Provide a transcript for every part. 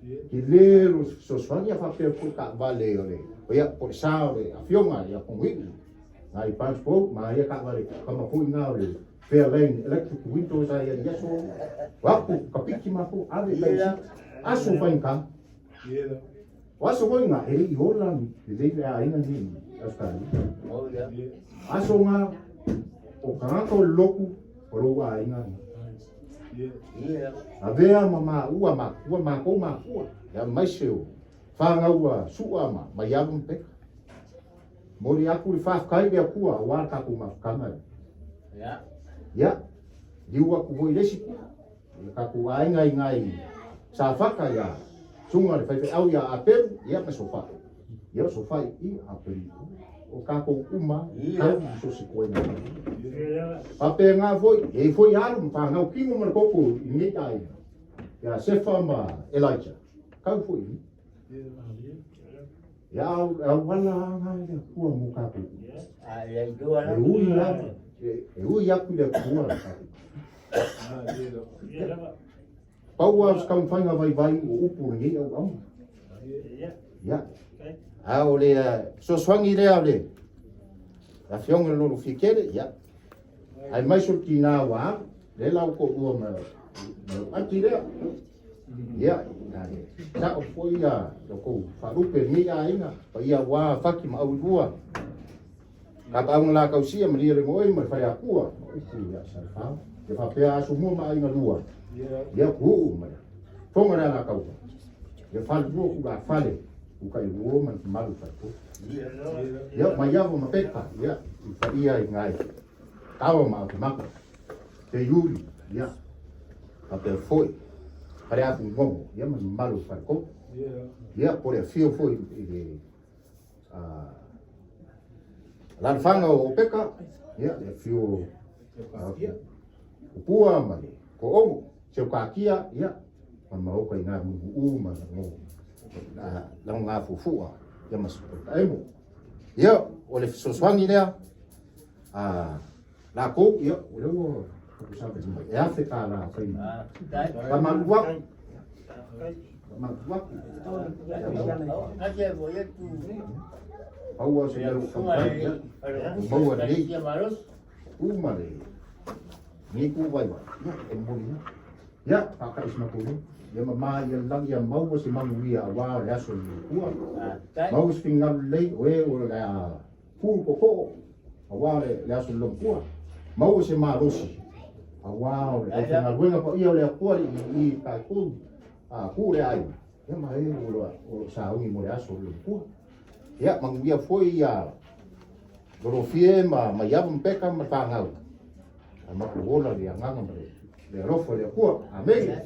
Tele lo fesoasoani a faapea foi taavale o le ia po o le sa o le afioga ia Pogoiu nai Barnes Road ma ia taavale kama foi na o le Fairlane electric windows a ia i aso o aku kapiti matou ave i aso faigata. O aso foi na e le i ola lelei le aiga nei i Ausetalia. Aso na o tagata o le lotu o lou aiga na. Avea ma maua makua matou makua aemaise o fanau a Su'a ma Maiava ma Peka. Momoli atu le faafetai i le Atua aua le tatou mafutaga. Ia, liu atu foi i le isi itu, i le tatou aiga i ina i Safata ia Susuga le faifeau ia Aperu ia ma Sofai. Ia o Sofai i Aperu o tatou uma tau i so se koena. Faapena foi, e i foi alu ma fanau kino ma le koko i lenei aiga. Ia Sefa ma Elijah, tau foi i Ia auala aga i le Atua mo tatou. E ui lava, e ui atu i le Atua le tatou. Pau lava o se taumafaiga vaivai o upu o lenei auauna. Ia. A o le fesoasoani lea o le Afioga i le Lolo Fiatele, ia. Aemaise o le tina ua alu, lea la ua toalua ma lou ati lea. Ia, sao foi ia lo tou faalupe i lenei aiga, paia aua Faki ma Auilua, Tapaau na la tausia ma lia le moe ma le faleakua, ma upu ia Salefao. Ia faapea Asomua ma aiga lua, ia Puuu ma le Fofoga le Alataua, ia falelua tulafale, Utailua ma le mamalu faletolu. Ia, Maiava ma Peka, ia, i paia i ngai Tawa ma Autemako, Te Iuli, ia, faapea foi Faleapu Momo, ia ma le mamalu o faletolu. Ia, po o le afio foi i le alaalafaga o Peka, ia, le afio o Pua ma le Toongo, Seukakia, ia, ma le maota i nā Mulimu'u ma le Lagogafuafua, ia ma Taemo. Ia, o le fesoasoani lea a latou, ia, o lea ua e $1,000 fai faamalulu atu. Faamalulu atu. Pau lava o se mea ua taumafai, ia, ua maua lelei uma lenei itu vaivai, ia, e momoli atu. Ia, faata'i si matou nuu. Ia mama ia le lagi ia maua se manuia aua le aso i le Atua. Maua se finagalo lelei o e o le a fu le tootoo aua le aso i le Lomatua. Maua se malosi aua o le aufaigaluega paia o le Atua i i tatou tu le aiga. Ia ma e o lo o sauni mo le aso i le Lomatua. Ia, manuia foi ia Lolofie ma Maiava ma Peka ma fanau. A matou ola le agaga ma le alofa o le Atua. Amene.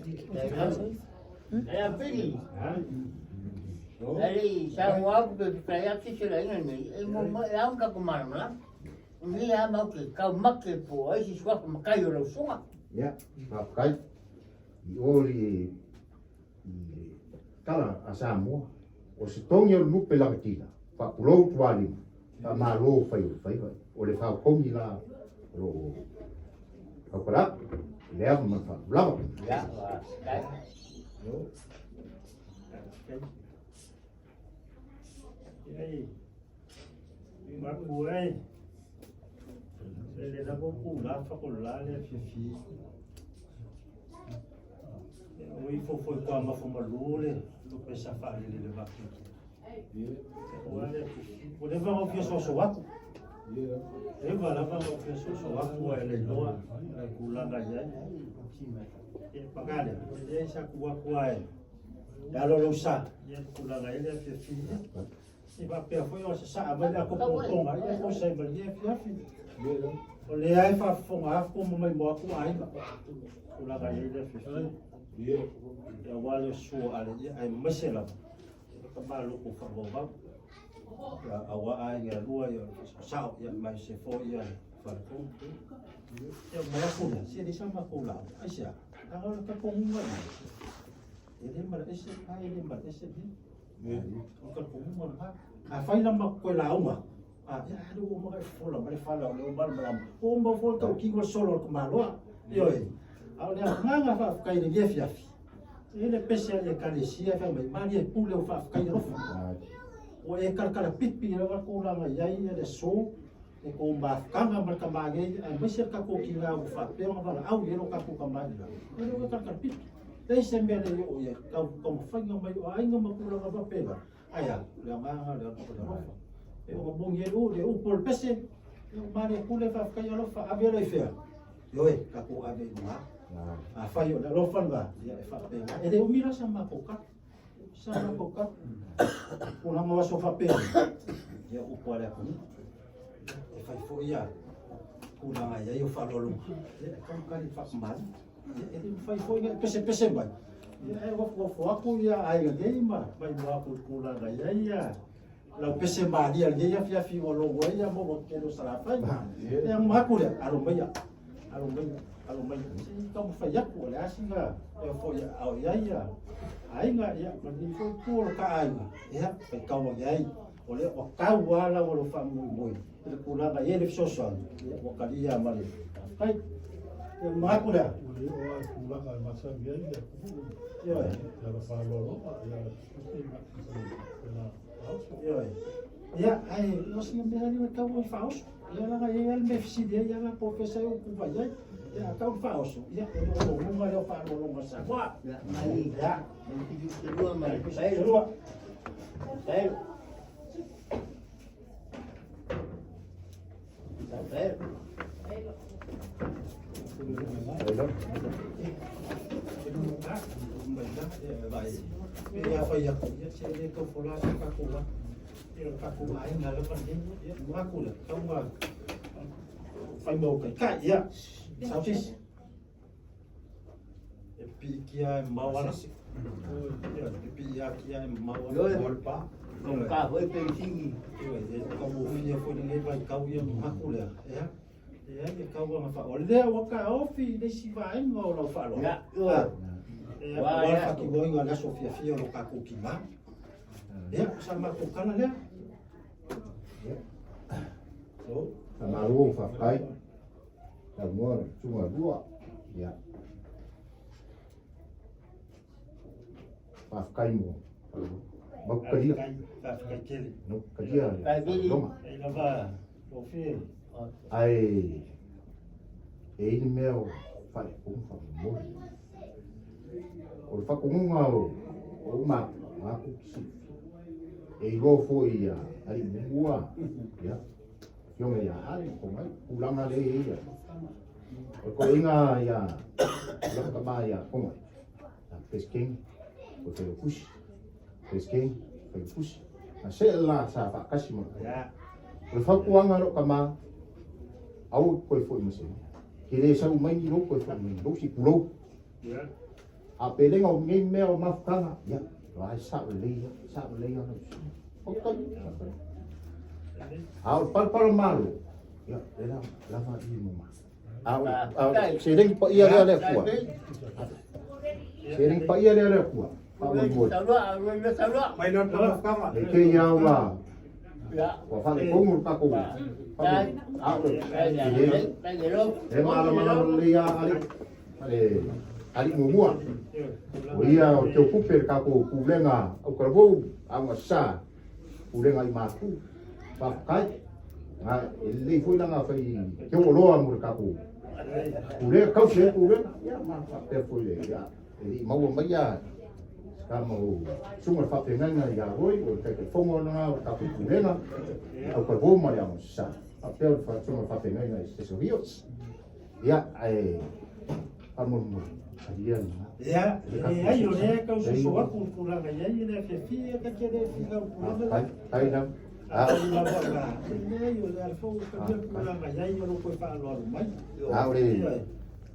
Ea pili. Ali sa hoa ku pe kai atu se la ina nei. E mo mo e au ka ko mana. Ni a mau ke kau make po ai si sua ko makai o lau sunga. Ia, faafetai i o i le tala a Samoa, o se togi o le lupe lagatila, faapulou tualima, faamalo fai o le faiva, o le faotogi la o lo o taupala i le ava ma le faalupulava. Ia, faafetai. Mapu e, le lava ku la fa ko la le fifi. O i fo foi kwa mafo malu le lo pesa fa le le va. O le o le va o fia so so aku. E va lava o fia so so aku e le loa le kulanga ia. E pagale, o le sa ku aku ai. E alo lou sa, ia le tulaga i ai le afiafi ia. E faapea foi o sasaa mai le akopotoga, ia po sai mai le afiafi. O lea e faafofoga afu ma mai mo aku aiga. Tulaga i ai le afiafi. Ia aua le sua ale ia, aemaise lava. Ka maloko whaavauvau. Ia aua aiga e lua ia sao ia mai se fo ia wharekou. Ia mo aku lea, se le sa makou lau. Aisea, a o le tapomuga ia. E le malaese, a e le malaese le. O ka tapomuga lena. A fai la ma koe lauga, a ia a le ua maka e fofola ma le fala o le o malamalama. O ma fo tau kingo solo o le kamaloa. Ioe. A o le agaga faafetai i le afiafi. E le pese a le ekalesia fai mai, malie pule o faafetai alofa. Ua e kalakalapipi lava tulaga i ai le aso e kou mafutaga ma le tama nei, aemaise le tatou tina ua faapea ona valaau i ai lo tatou tama i le lagi. E le o e kalakalapipi. Leai se mea le oo i ai, tau taumafaiga mai o aiga ma tulaga faapena. Ae a, o le agaga o le alofa. E ona moni ai le upu o le pese, e o malie pule faafetai alofa, ave le i fea. Ioe, tatou ave i luga. Afai o le alofa lena, ia e faapena. E le umi la sa matou tala. Sa matou tala. Tulaga o aso faapea, ia upu a le atunuu. E fai foi ia tulaga i ai o faaaloaloga. Ia e tautali faamamalu. Ia e le mafai foi ona pesepese mai. Ia e ofo atu ia aiga nei ma maimoa atu i tulaga i ai ia lau pese malia lenei afiafi ua logo ai ia maua tele o Salafai. Ia ma atu lea, alo maia, alo maia, alo maia. Se i taumafai atu o le a sina e foi ao i ai ia aiga, ia ma lenei foi itu o le ta aiga, ia faitau ane ai. O lea ua tau lava lau o lo faamoemoe i le tulaga i ai le fesoasoani, ia ua talia ma le faafetai. Ia ma atu lea. Ua le oo lava i tulaga e masani ai le atunuu Ioe. I ala faaaloaloga, ia Ioe. Ia, ae o sina mea lea tau i faaoso. Ia laga e ai le mea fesili ai ala po pesa e upu vai ai. Ia tau i faaoso. Ia e le o luga lea o faaaloaloga Samoa. Ia, mai. Ia. Mai pisi te lua mai. Pisi lua. Paelo. Paelo. Pe a fai atu, ia se le tau fola se tatou a. Ia o tatou aiga lava nei, ia maku le tau ma fai mau kai kai, ia. Sau sisi. E piikia e mau ana. Ia, e piikia e mau ana. Ioe. Mau le pa. Ka foi pe sigi. Ioe, e taugofie foi lenei vaitau ia maku lea. Ia. Ia, e tau ona o lea ua taofi i le isi vaega o lau faaaloalo. Ia, ioe. Ia, ua le faatinoina o le aso fiafia o lo tatou tina. Ia, o sa matou tala lea. Faamalo faafetai. Saunoa le susuga lua. Ia. Faafetai mo maukalia. Faafetai tele. Maukalia. Faafetai. Loma. Ai lava, Ofie. Ae e i le mea o faalepomu faamolemole. O le faatonuga o matou, matou te silafia. E iloa foi ia alii muamua, ia, afioga ia Ale ma Togai, tulaga lea e i ai ia. O le toeaina ia lau tama ia Togai, ia Peresetene, o le Failautusi, Peresetene, Failautusi. Na see la sa faatasi ma Ia. O le fautuaga a lou tama, aua e toe foi ma se mea. Ke le sau mai ni lou toe foi mai ni lou si pulou. Ia. A pelega o nei mea o mafutaga, ia, la e sao lelei ia, sao lelei ia lau susuga. O taimi. A o le palapala malo, ia, le la, lava i mo ma. A o le seleni paia lea le Atua. Seleni paia lea le Atua. Faamolemole. Talua, lua talua. Mai loa le mafutaga. E te ia ua Ia. ua faaletonu le tatou a o le e malamalama lelei a ali ale ali muamua. O ia o teupupe le tatou pulega autalavou auga sa pulega i matu. Faafetai. Na e lelei foi lana fai teuoloa mo le tatou pulega tausi ai pulega. Ia ma faapea foi le ia e lei maua mai ia se kama o susuga le faafeagaiga ia Roy o le taitaifono lena o le tatou pulega autalavou ma le auga sa. Faapea o le susuga le faafeagaiga i Cecil Rios. Ia ae faamolemole talia lena. Ia, e ai o lea tau soso atu le tulaga i ai le afiafia ka te le finau tulaga la. Tai lau. A lava la, leai o le ala foi ka le tulaga i ai o lo koe faaaloalo mai. A o le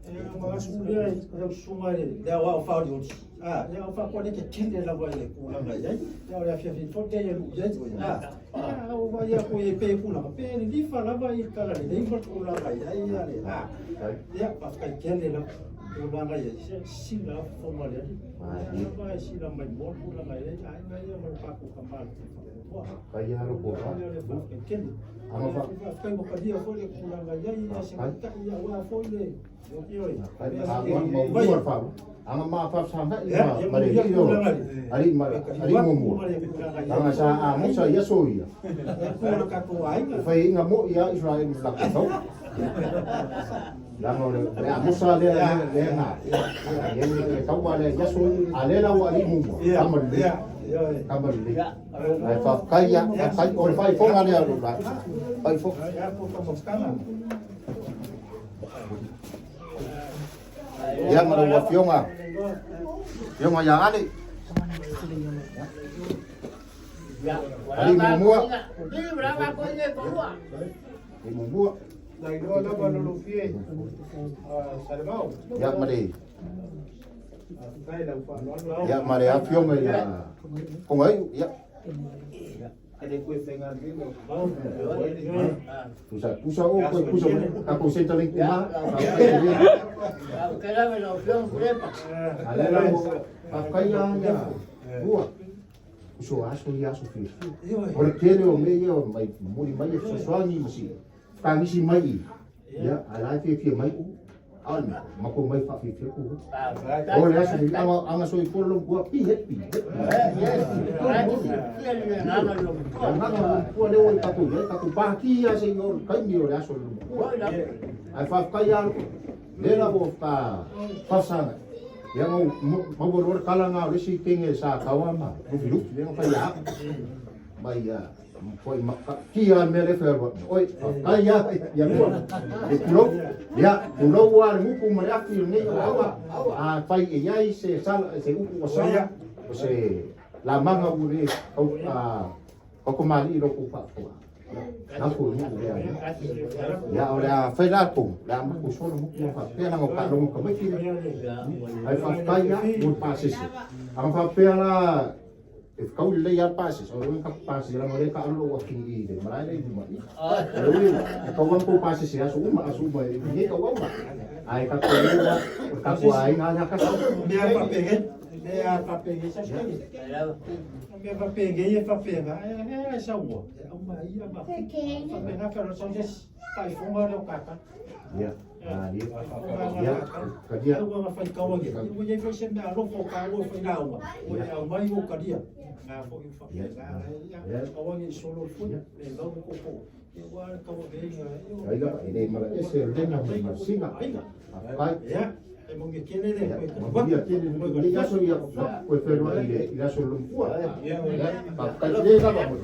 E ma asu lea i lau susuga i le aoao faaolioli. A, ia o faakoa le tetele lava i le tulaga i ai. Ia o le afiafi foi te ia lu i ai. A, ia o vai atu i pe tulaga, pe lilifa lava i tala lelei ma tulaga i ai ia le. A, ia faafetai tele lava tulaga i ai. Se sila fofo ma le alii. Ia lava e sila mai mo tulaga i ai aiga ia ma le tatou tama le faatoa. Tai ia lo ko Ia le faafetai tele. Ama fa Faafetai ua talia foi le tulaga i ai ia se matai ia aua foi le Anga ma fa sa na i ma le i o ali ma ali mo mo anga sa a mo sa ia so ia fai inga mo ia Israel la ko tau langa le a mo sa le le na ye le tau le ia so a le la wa ali mo mo kama le kama le ai fa kai ya kai o le fai fonga le la fai fo ia ma le afioga afioga ia Ale Ali muamua. Ali muamua. Na iloa lava lolofie Salemau. Ia ma le Faafetai lau faaaloalo. Ia ma le afioga ia Kongai ia. Pusa pusa o ko pusa ka ko senta le kuma. Ale la mo faafetai ia ia ua. Uso aso ia aso fi. O le tele o me ia mai muri mai e fesoasoani ma si fakagisi mai ia a la e fiafia mai u ao le mea makou mai faafiafia ku o le aso anga anga soifua le logoa pi happy agaga pua le oi tatou iai tatou paki ia se i o le taimi o le aso le logoa ae faafetai ia lea la ua fa faafesagai ia mau maua loa le tala na o le isi teine sa taua ma lufilufi lea na fai ia au mai ia foi tia mea le fai aloa oi faafetai ia ia lua le pulou ia pulou a le gupu ma le afi o lenei auaua a fai e iai se sala se upu ua sala o se lamaga ua le tau taukamalii i lo tou faafofoga Nafo i nu'u lea ia o le a fai latou le a matou solo motu ma faapea leaga o taaloga tamaiti lea ae faafetai lava mo le pasese a na faapea la e fetaui lelei lava le pasese o lona tatou pasese leaga o lea e taalo lou afine i le malae lea i luma i i le ui e tau lava na tou pasese aso uma aso uma e nei tauauna ae tatou o lava o le tatou aiga lea tasi. Mea faapegei, mea faapegei sa mea faapegei e faapena, e saunoa, e aumai ia ma faapena ka sau se faifoga lea o kaka. Ia, malie. Ia, kalia. Ua na faitau ake, ua iai foi se mea alofa o kāua fai lauga, ua e aumai o kalia. Ngā foi u faapena, ia, aua nei solo le foi, me lau mo koko. Ia, ua tau ake ia. Ai lava, e le mala ese o lena ma masina. Faafetai. Ia, e manuia tele le koe Manuia tele le aso ia koe whenua i le aso lumkua. Faafetai tele lava mo le.